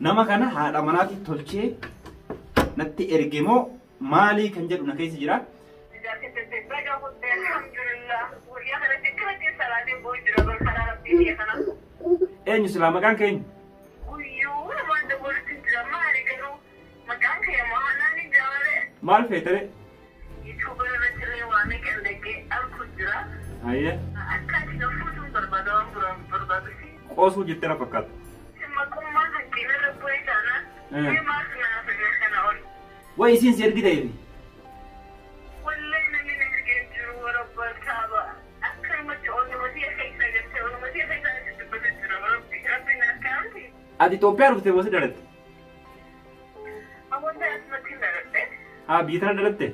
Nama kana haadha manaatti tolchee natti erge moo maalii kan jedhu na keessa jira. Eenyu silaa maqaan keenya? Maal feetere? Hayyee. Qoosuu jettee na fakkaata. Way isiin si ergi ta'eefi. Ati Itoophiyaa dhuftee moo si dhalatte? Haa biyya tana dhalatte?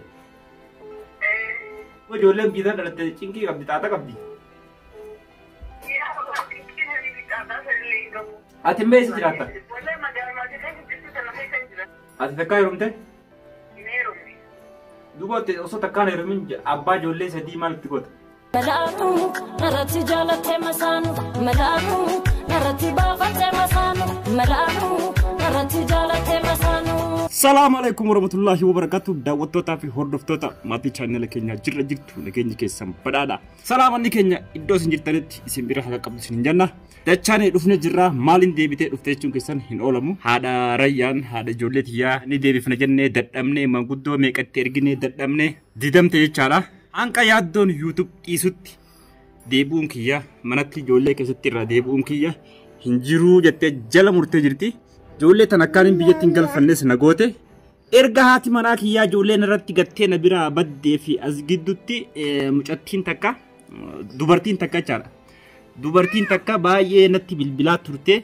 Ijoolleen biyya tana dhalatte cinqii qabdi xaaxa qabdi. Ati immoo eessa jiraatta? Ati takkaa heerumte? Duuba osoo takkaan heerumin abbaa ijoollee sadii maal itti goota? Malaanu narratti jaalattee masaanu malaanu narratti baafattee masaanu malaanu narratti jaalattee masaanu. Salaamu alaikum warahmatullahi wabarakatuh. Daawwattootaa fi hordoftoota maatii chaanela keenyaa jirra jirtu nageenyi keessan badhaadha. Salaamanni keenya iddoo isin jirtanitti isin bira haqa qabdu isin hin jenna. Dachaanee dhufne jirra maaliin deebitee dhufte jechuun keessan hin oolamu. Haadha Rayyaan haadha ijoollee tiyyaa ni deebifna jennee dadhabnee manguddoo meeqatti erginee dadhabnee didamte jechaadha. Hanqa yaaddoon YouTube dhiisutti deebi'uun kiyya manatti ijoollee keessatti irraa deebi'uun kiyya hin jiruu jettee jala murtee jirti. Ijoollee tan akkaan biyyatti hin galfannes na goote. Erga haati manaa kiyyaa ijoolleen irratti gattee na biraa baddee fi as gidduutti mucattiin takka dubartiin takka jechaadha. Dubartiin takka baay'ee natti bilbilaa turte.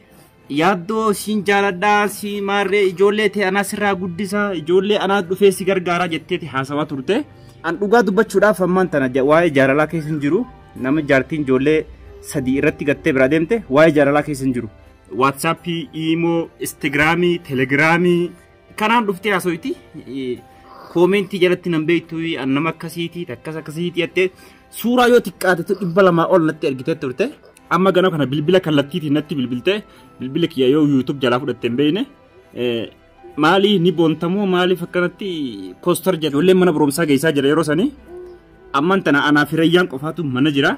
Yaaddoo siin jaaladhaa si maarree ijoollee ta'e anaa sirraa guddisa ijoollee anaa dhufee si gargaaraa jetteeti haasawaa turte. An dhugaa dubbachuudhaaf ammaan tana waa'ee jaalalaa keessa hin jiru. Nama jaartiin ijoollee sadii irratti gattee biraa deemte waa'ee jaalalaa keessa hin jiru. Waatsaappii, Iimoo, Instagiraamii, Telegiraamii kanaan dhuftee haasoyti. Koomentii jalatti nan beektu an nama akkasiiti akkas akkasiiti jettee suuraa yoo xiqqaate 200 ol natti ergitee turte. Amma gana kana bilbila kallattiitiin natti bilbilte bilbila kiyya yoo YouTube jalaa fudhatte hin beekne. Maalii ni boontamoo maaliif akkanatti koostar jedhu ijoolleen mana barumsaa geessaa jira yeroo sanii. Ammaan tana anaa fi Rayyaan qofaatu mana jira.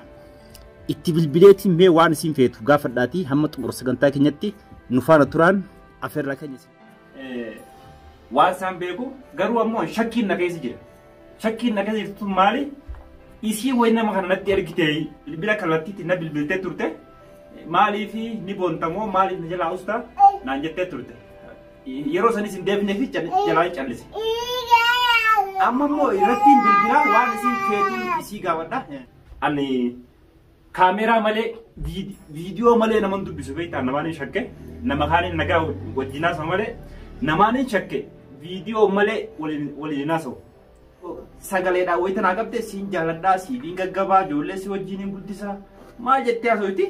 Itti bilbileetiin mee waan isin feetu gaafadhaatii hamma xumura sagantaa keenyatti nu faana turaan afeerraa keenya isin. Waan isaan beeku garuu ammoo shakkiin na keessa jira. Shakkiin na keessa jirtu maali? Isii wayi nama kana natti ergite bilbila kallattiitti na bilbiltee turte. Maaliif ni boontamoo maaliif na jalaa usta naan jettee turte. Yeroo sanis hin deebinee fi jalaa hin callise. Amma immoo irrattiin bilbilaa waan isiin feetu isii gaafadha. Ani kaameeraa malee viidiyoo malee naman dubbisu beektaa namaan hin shakke nama kaaniin nagaa wajjin haasa'u malee namaan hin shakke viidiyoo malee waliin haasa'u. Sagaleedhaan wayita naa qabde siin jaaladhaa siifiin gaggabaa ijoollee si wajjin hin guddisaa maal jettee haasa'uti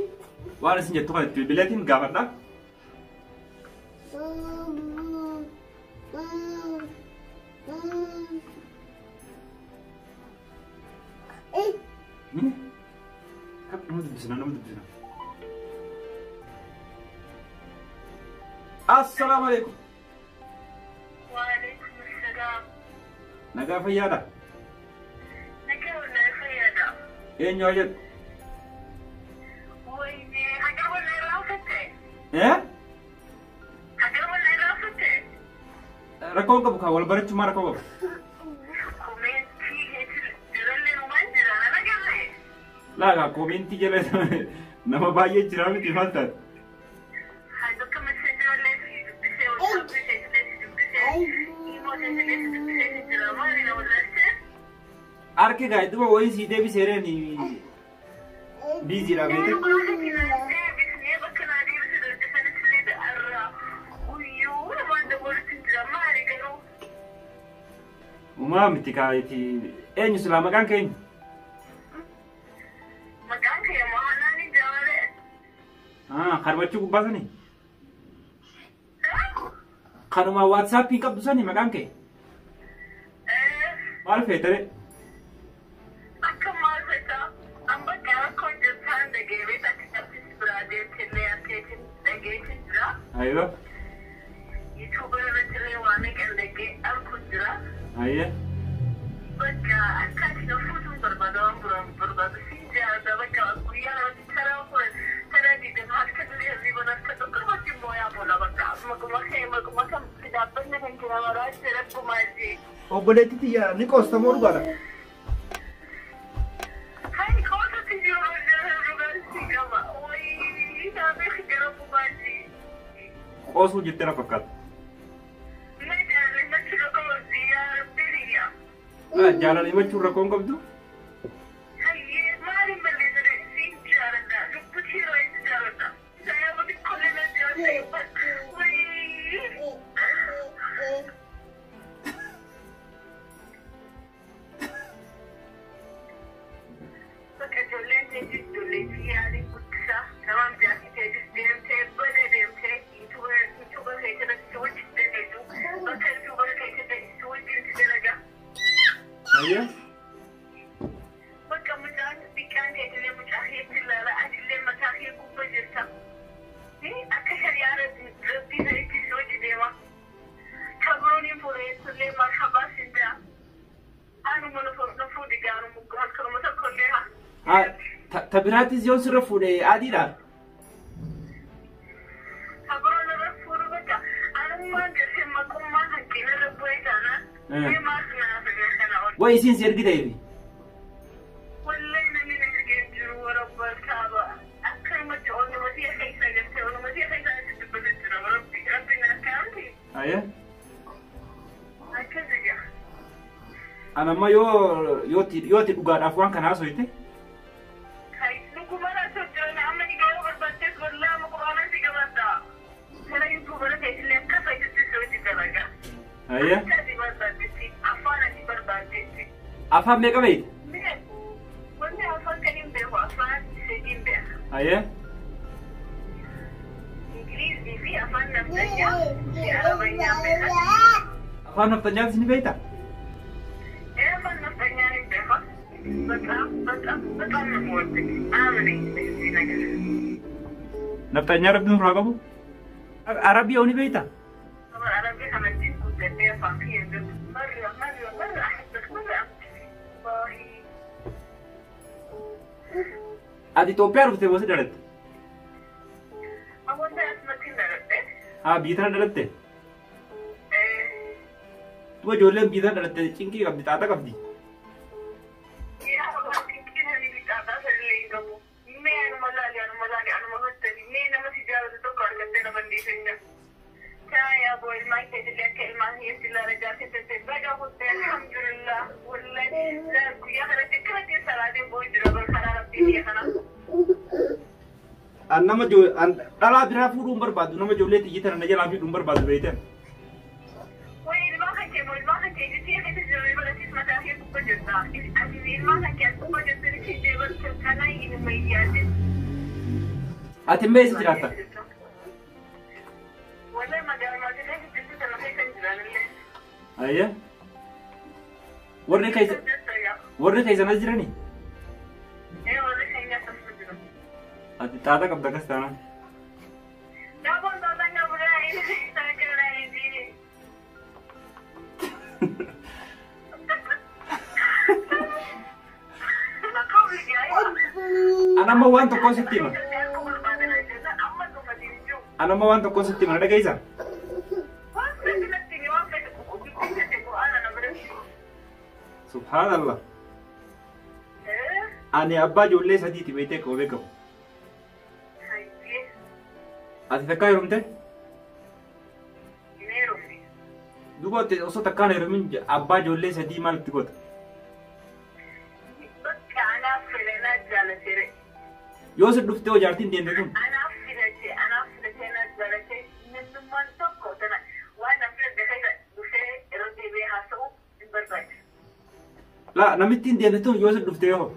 waan isin jettu kana itti bilbileetiin gaafadha. Nama dubbisna nama dubbisna. Assalaamu alaikum. Waalaikum salaam. Nagaa fayyaadha. Nagaa wallahi fayyaadha. Eenyu haa jedhu? Wayne hagar wallahi raafatte. Eh? Hagar wallahi raafatte. Rakkoo qabu kaa wal barachuu maa rakkoo qabu? Komentii keetiin jirallee numaan jira na nagarree. Laagaa koomentii jala nama baay'ee jira miti maal taate? Bakka messengerallee si dubbisee WhatsAppii keetillee si dubbisee iimoo keetillee si dubbisee jira maali na wallaalchee? Harki gaa idduma wayii sii deebisee reen biiziidha beekte. Deebisnee bakka naa deebisee darbisanis illee irraa guyyuu namaan dabalutti jira maali garuu? Uumaa miti kaa itti eenyu silaa maqaan keenya? Maqaan kee Mohaanaan Jaamalee. Karbachuu gubbaa sanii? Kanuma waatsaappii qabdu sanii maqaan kee? Maal feetare? Akka maal feetaa? An bakka rakkoo jirtaan dhageebee takka qabsiis biraa deemtillee akkeetiin dhageetiin jira. Aywa. Yuutuubar irratti illee waa meeqan dhaqee arku jira. Hayyee. Bakka akka ati na fuutuun barbaada waan biraan barbaadu siin jaalladha bakka guyyaa namatti taraa furan taraa diidama harka durii hirriban harka tokko immoo yaa bola bakka maquma kee maquma kan dhaabbanni kan jira maraachee rabbumaa jee. Obboleetti tiyya ni qoostamoo dhugaadha. Hai qoosatti jiru dhugaan si qaba wayii dhaabee rabbumaa jee. Qoosuu jettee na fakkaata. Mee jaalladha rakkoon yaa rabbi yaa. Jaalala himachuun rakkoon qabdu? Hayyee maaliin balleessite siin jaalladha lubbutti yeroo itti jaalladha. Saayyaa xiqqoolee na jaalladha wayii. Bakka ijoolleen teessis ijoollee yaaliin guddisaa namaan jaarsi teessis deemtee bada deemtee yuutuuba keessatti wajjin dalagu bakka yuutuuba keessatti wajjin dalaga. Hayyee. Bakka mucaan xiqqaan keetillee mucaa keetti ilaala atillee mataa kee gubbaa jirta. Akka shari'aa rabbii sanitti si hojii deema. Kabroon hin fureessullee marhabaa sin jaa. Anuma na fuudhi gaanuma halkanuma tokkollee haa. Ta biraattis yoon sirra fuudhe adiidha. Kabroon irra fuudhu bakka anummaan gartee maqummaan hanqina irra bu'ee taanaan. Mee maal naa fedhe kana ol. Way isiin si ergiteefi. Wallahi namni na ergee jiru warra kaaba. Akkanumatti oolumatti keessa gartee oolumatti keessa dubbatu jira rabbi rabbi na akkaamti. Hayyee. Akkas ija. Anamma yoo yooti dhugaadhaaf waan kana haasoyte. Dhuguma raasuu jiran amma ni gahuu barbaaddees wallaahi amma quraana si qabadda. Kana yuutuubara keessillee akka fayyadatti si hojii dalaga. Hayyee. Akka ati barbaaddetti afaan ati barbaaddetti. Afaan meeqa beekta? Mee wanni afaan kan hin beeku afaan sadii hin beeka. Hayyee. Ingilizii fi afaan naftanyaa fi arabayyaa beeka. Afaan naftanyaas ni beekta? Ee afaan naftanyaa ni beeka. በጣም በጣም በጣም ነው የምወድህ። አምነኝ በዚህ ነገር። Naftanyaa rabbiin nurraa qabu. Arabbii ni beekta? عربي خمسين كنت فيه مرة مرة مرة أحبك مرة والله. Ati Itoophiyaa dhuftee bosi dhalatte? أول ما أسمعتين دربت. Haa biyya tana dhalatte? Duba ijoolleen biyya tana dhalatte cinqii qabdi xaaxa qabdi. يا الله كده اللي بتاع اللي يجيبه ما أنا ملالي أنا ملالي أنا مهتني ما أنا ما تجارة تذكر كتير بندي سنة يا أبو المايك اللي أكل ما هي سلا رجعت تتبقى قلت الحمد لله والله لا يا خلاص كرتي صلاة بوجرة بالحرارة في أنا. An nama dhalaa biraa fuudhuu hin barbaadu nama ijoollee xiyyi tana na jalaa fiidhuu hin barbaadu beekte. Ati immoo eessa jiraatta? Ayya. Warri keessa warri keessan as jiranii? Ati xaaxa qabda akkas taanaan. An amma waan tokkoon sitti hima. An amma waan tokkoon sitti hima na dhageessaa? Subhaanallah. Ani abbaa ijoollee sadiiti beektee akka beekamu. Ati takkaa heerumte? Duuba osoo takkaan heerumin abbaa ijoollee sadii maal itti goota? Yoo si dhuftee hoo jaartiin deemte tun? Laa namittiin deemte tun yoo si dhuftee hoo?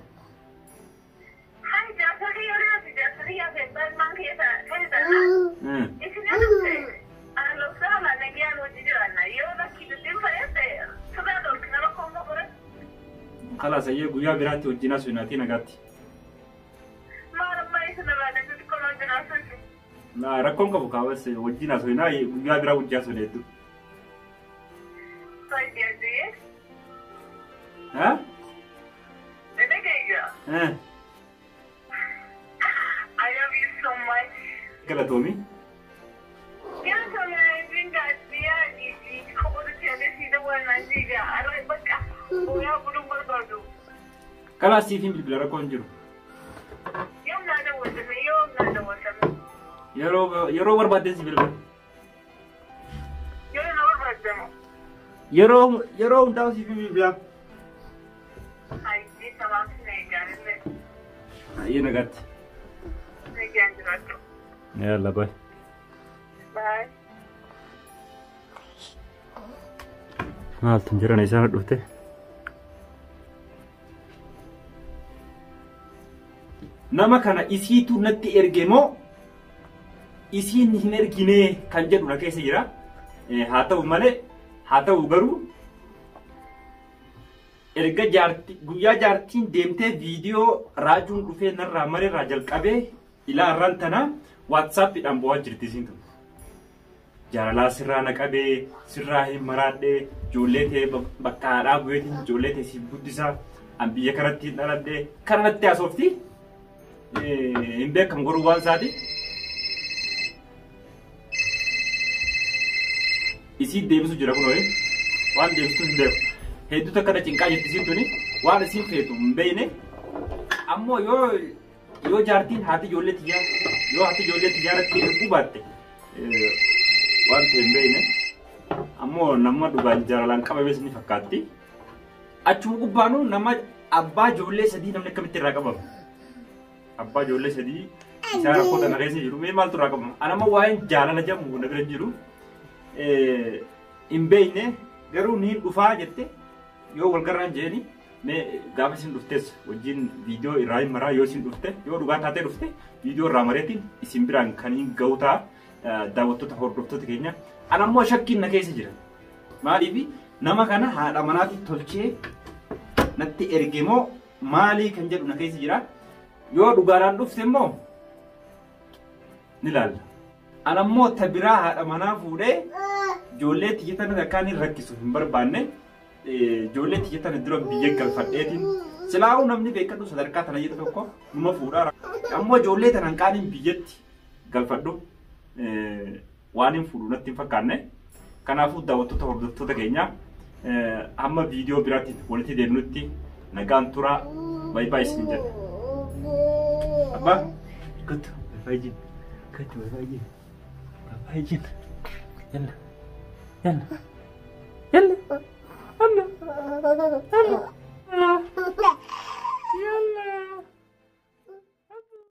Khalaas ayyee guyyaa biraatti wajjin haasofnaatii nagaatti. Na rakkoon qabu kaawwas wajjin haasofnaa guyyaa biraa wajjin haasofne hedduu. Fayyadee. Haa? Dhagayeega. Eh. I love you so much. Galatoomi. Kalaas siif hin bilbila rakkoon jiru. Yeroo barbaaddeen si bilbila. Yeroo hundaa siif hin bilbila. Ayyee nagaatti. Yalla bye. Bye. Maaltu jiran isaan dhufte? Nama kana isiitu natti erge moo isiin hin ergine kan jedhu na keessa jira. Haa ta'u malee haa ta'u garuu erga jaartii guyyaa jaartiin deemtee viidiyoo raajuun dhufee narraa mareerraa jalqabee ilaa irraan tana waatsaappiidhaan bo'aa jirti isiin tun. Jaalalaa sirraa na qabee sirraa hin maraadhee ijoollee ta'e bakka haadhaa bu'eetiin ijoollee ta'e siif guddisaa an biyya kanatti hin dhaladhee kana natti haasofti. Hin beekamu garuu waan isaati. Isii deebisu jira kunoo waan deebistu hin beeku. Hedduu takka na cinqaa jirti isiin tuni waan isiin feetu hin beekne. Ammoo yoo jaartiin haati ijoollee tiyyaa yoo haati ijoollee tiyyaa irratti erguu baatte waan ta'e hin beekne. Ammoo nama dhugaan jaalalaan qabames ni fakkaatti. Achuma gubbaanuu nama abbaa ijoollee sadii namni akkamitti irraa qabama? Abbaa ijoollee sadii isaa rakkoo tana keessa jiru mee maaltu irraa qabama? Ani amma waa'een jaalala jedhamu na bira jiru hin beekne garuu niin dhufaa jette yoo wal garraan jeeni mee gaafa isin dhuftes wajjin viidiyoo irraa hin maraa yoo isin dhufte yoo dhugaa taatee dhufte viidiyoo irraa mareetiin isin biraan kan hin ga'u ta'a daawwattoota hordoftoota keenya. Ani ammoo shakkiin na keessa jira. Maaliif nama kana haadha manaatti tolchee natti erge moo maalii kan jedhu na keessa jira. Yoo dhugaadhaan dhufte immoo ni ilaalla. Ani ammoo ta biraa haadha manaa fuudhee ijoollee tiyya tana akkaan hin rakkisu hin barbaanne ijoollee tiyya tana dura biyya galfadheetiin silaa'uu namni beekadhu sadarkaa tana jedhu tokko numa fuudhaa. Ammoo ijoollee tana hanqaaniin biyyatti galfadhu waan hin fuudhu natti hin fakkaanne. Kanaafuu daawwattoota hordoftoota keenya hamma viidiyoo biraatti walitti deemnutti nagaan turaa baay'ee baay'ee isin jedha. Abbaa kottu baay'ee jin kottu baay'ee jin baay'ee jin yalla yalla yalla yalla yalla.